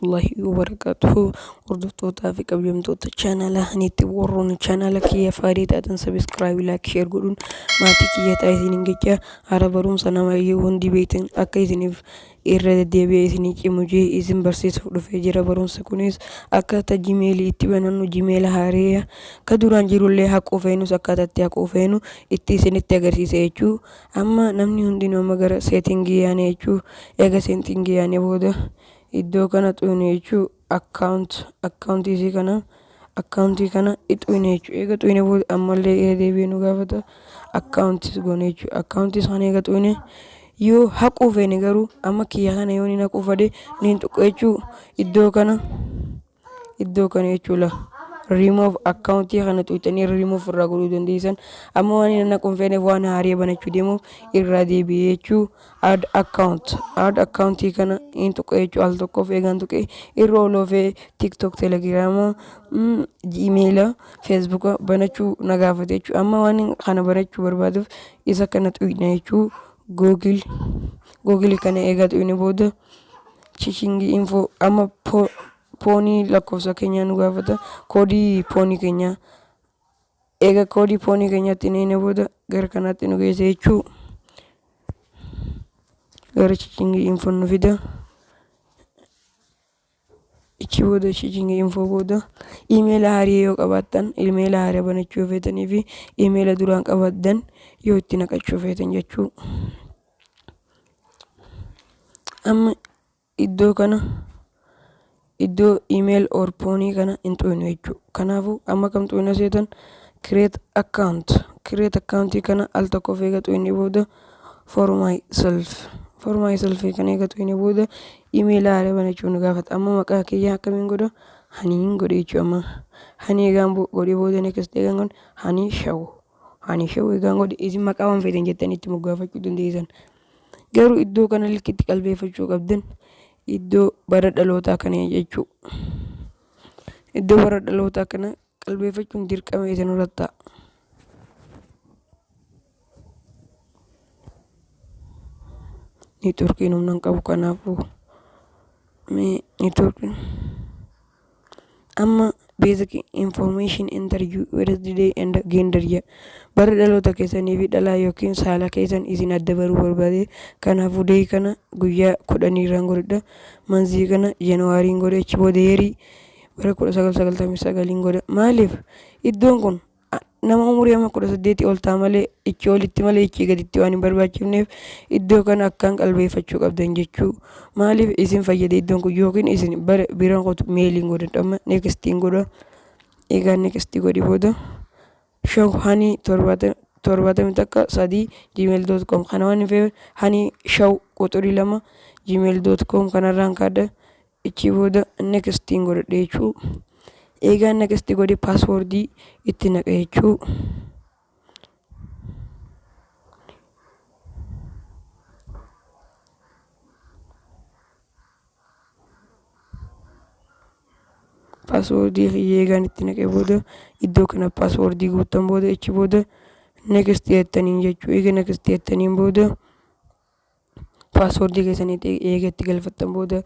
Warahmatullahi wabarakatuhu. Hordoftootaa fi kabajamtoota chaanala Haniitti warroonni chaanala kiyya faarii taatan subscribe, like, share godhuun maatii kiyya ta'a isiniin jecha hara barumsa nama iyyuu hundi beektan akka isiniif irra deddeebi'ee isinii cimu jee isin barsiisuuf dhufee jira. Barumsi kunis akkaataa jimeelii itti banannu, jimeela haareeya ka duraan jirullee haquu feenus akkaataa itti haquu feenu itti isinitti agarsiisa jechuu. Amma namni hundinuu amma gara seetingii yaane jechuu. Eega seetingii yaane booda iddoo kana xuyne jechuu, account accountii isii kana accountii kana xuyne jechuu. Eega xuyne booda ammallee irra deebi'ee nu gaafata, accountis goone jechuu. Accountis kana eega xuyne yoo haquu feene garuu amma kiyya kana yoo inni haquu fedhe niin tuqa jechuu, iddoo kana jechuu. La remove account kana tuqxanii remove irraa godhuu dandeessan. Amma waan inni naquu hin feeneef, waan haarii banachuu deemuuf irraa deebi'ee jechuu, add account, add account kana hin tuqa jechuu. Al tokkoof eegaan tuqee irra oloofee TikTok, Telegram, Gmail, Facebook banachuu na gaafate jechuu. Amma waan kana banachuu barbaaduuf isa kana tuqna jechuu. Google kana eegaa tuqne booda checking info, amma phone lakkoofsa keenyaa nu gaafata, koodii phone keenyaa. Eega koodii phone keenyaatti neene booda gara kanaatti nu geessa jechuu, gara checking info nu fida. Ichi booda checking info booda iimeela haarii yoo qabaattan, iimeela haaraa banachuu yoo feetanii fi iimeela duraan qabaattan yoo itti naqachuu feetan jechuu. Amma iddoo kana, iddoo email or phone kana hin xuynu jechuu. Kanaafuu amma kam xuyna seetan? Create account, create account kana al tokkoof eega xuyne booda for myself, for myself kana eega xuyne booda iimeela haaraa banachuu nu gaafata. Amma maqaa kiyya akkamiin godha? Haniin godhe jechuu. Amma Hanii eegaan godhe booda next eegaan godhe, Hanii Shaw, Hanii Shaw eegaan godhe, isin maqaa waan feetan jettanii itti moggaafachuu dandeessan. Garuu iddoo kana likkitti qalbeeffachuu qabdan iddoo bara dhalootaa kana jechuu. Iddoo bara dhalootaa kana qalbeeffachuun dirqama isin irratti ta'a. Networkiin humna hin qabu, kanaafuu mee networkiin amma basic information, enter your birthday and gender jedha. Bara dhaloota keessanii fi dhalaa yookiin saala keessan isin adda baruu barbaade. Kanaafuu day kana guyyaa 10 irraan godhadha. Month kana Januaryn godhe. Achi booda year bara 1999n godha. Maaliif? Iddoon kun nama umurii amma 18 ol ta'a malee, ichi olitti malee ichi gaditti waan hin barbaachifneef iddoo kana akkaan qalbeeffachuu qabdan jechuu. Maaliif isin fayyada iddoon kun? Yookiin isin bara biraan qotu maleiin godhadha. Amma nextiin godha. Egaa next godhi booda show Hanii 71 3 gmail.com kana waan hin fe'e, Hanii Show quxurii 2 gmail.com kanarraan kaadha. Ichi booda nextiin godhadhe jechuu. Eegaa next godhe password itti naqa jechuu. Password kiyya eegaan itti naqee booda, iddoo kana password guuttan booda, ichi booda next jettaniin jechuu. Eega next jettaniin booda, password keessanii eega itti galfattan booda,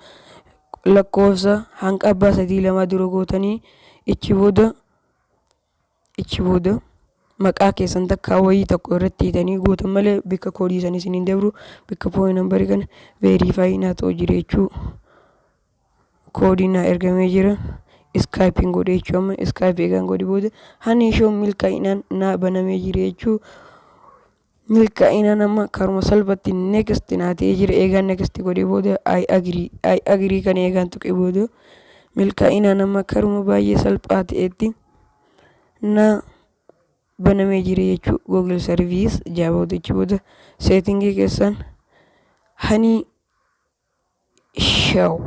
lakkoofsa hanga abbaa sadii lamaa dura gootanii, ichi booda maqaa keessan takkaa wayii tokko irratti hiitanii gootan malee bikka koodii san isin hin dabru. Bikka phone number kana verify naa ta'u jira jechuu. Koodiin naa ergamee jira. Skipiin godhe jechuu. Amma skip eegaan godhe booda Hanii Show milkaa'inaan naa banamee jira jechuu. Milkaa'inaan amma karuma salphatti next naa ta'ee jira. Eegaan next godhe booda I agree, I agree kana eegaan tuqe booda milkaa'inaan amma karuma baay'ee salphaa ta'etti naa banamee jira jechuu. Google service jaabootichi booda setting keessan Hanii Show,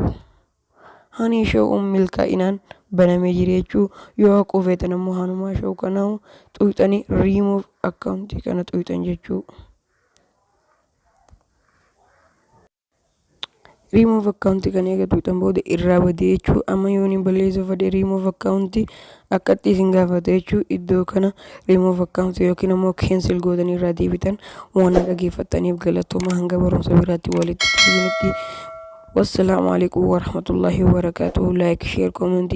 Hanii Show milkaa'inaan banamee jira jechuu. Yoo haquu feetan ammoo Hanumaa Show kanaa xuuxanii remove account kana xuuxan jechuu. Remove account kana eega xuuxan booda irraa badee jechuu. Amma yoon hin balleessuu fedhe remove account akkatti isin gaafata jechuu. Iddoo kana remove account yookiin ammoo cancel gootanii irraa deebitan. Waan na dhaggeeffattaniif galatooma. Hanga barumsa biraatti walitti deebinutti Wassalaamu alaikum warahmatullahi wabarakaatuh. Like, share, comment.